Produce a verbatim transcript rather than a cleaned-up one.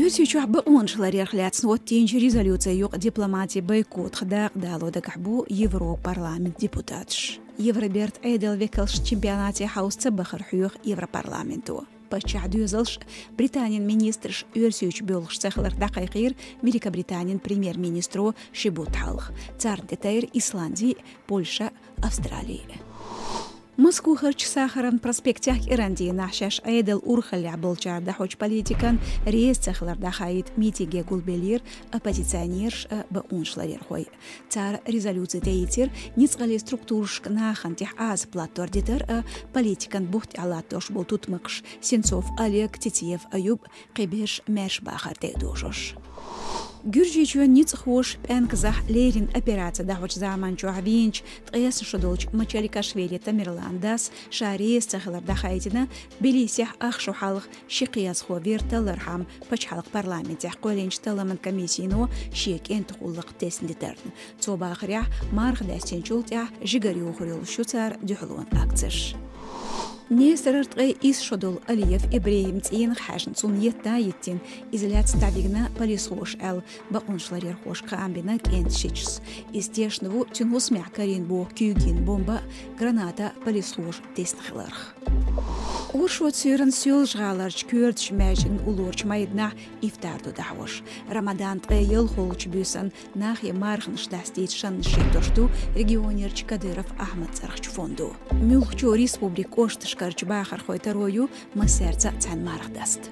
Оьрсийчохь бакъонаш ларъярх лаьцна хӀоттийначу резолюци юкъа дипломатин бойкотах дакъа дало дагахь бу Европарламентан депутаташ. Евробертан Ӏедалан векалш чемпионате хьовса ца бахар хьоьху Европарламенто. Паччахьан доьзалш, Британин министраш Оьрсийчу боьлхуш цахиларх дӀакхайкхийра Великобританин премьер-министро ши бутт хьалха. Царна тӀетайра Исланди, Польша, Австрали. Москохарчу Сахаровн проспектехь кӀиран дийнахь шаьш Ӏедалан урхаллехь болчара дӀахьочу политикан реза цахилар дӀахаийта митинге гулбеллера оппозиционераш а, бакъонаш ларъярхой. Цара резолюци тӀеийцира ницкъаллин структурашка нахана тӀехь Ӏазап латтор дитар а, политикан бутт тӀехь латтош болу тутмакхаш Сенцов Олег, Титиев Аюб, кхиберш маьрша бахар тӀе а дожош. Гуьржийчоьнан ницкъахоша пӀаьнказахь леррина операци дӀахьочу заманчохь вийначу ткъесна шо долчу Мачаликашвили Тамерлан дас ша реза цахилар дӀахаийтина, Тбилисехь ах шо хьалха ши кхиазхо вира таллархьама пачхьалкхан парламентехь кхоьллинчу талламан комиссино шен кӀентан гӀуллакх тесна дитарна. Цо бахарехь, марха даьстинчул тӀаьхьа жигара юхур йолуш ю цара дуьхьалонан акцеш. Несарара ткъе исс шо долу Алиев ИбрахӀим цӀийнах хьаьжна, цунна етта а йиттина, иза лаьцна дӀавигна полисхоша аьлла, бакъонаш ларъярхоша кхаам бина кӀентан шичас. Иза тешна ву цуьнан хӀусамехь карийна боху куьйган бомба а, граната а полисхоша тесна хиларх. Оршот суьйранна Соьлжа-ГӀаларчу коьртачу маьждигна уллорачу майданахь ифтар ду дӀахьош. Рамадан ткъе ялхолгӀачу буьйсанна нахе марханаш дастийта шаннаш хӀиттош ду регионерчу Кадыров Ахьмадан цӀарахчу фондо. Муьлххачу республикан кӀошташкарчу бахархойн таро ю массаьрца а цхьаьна марха даста.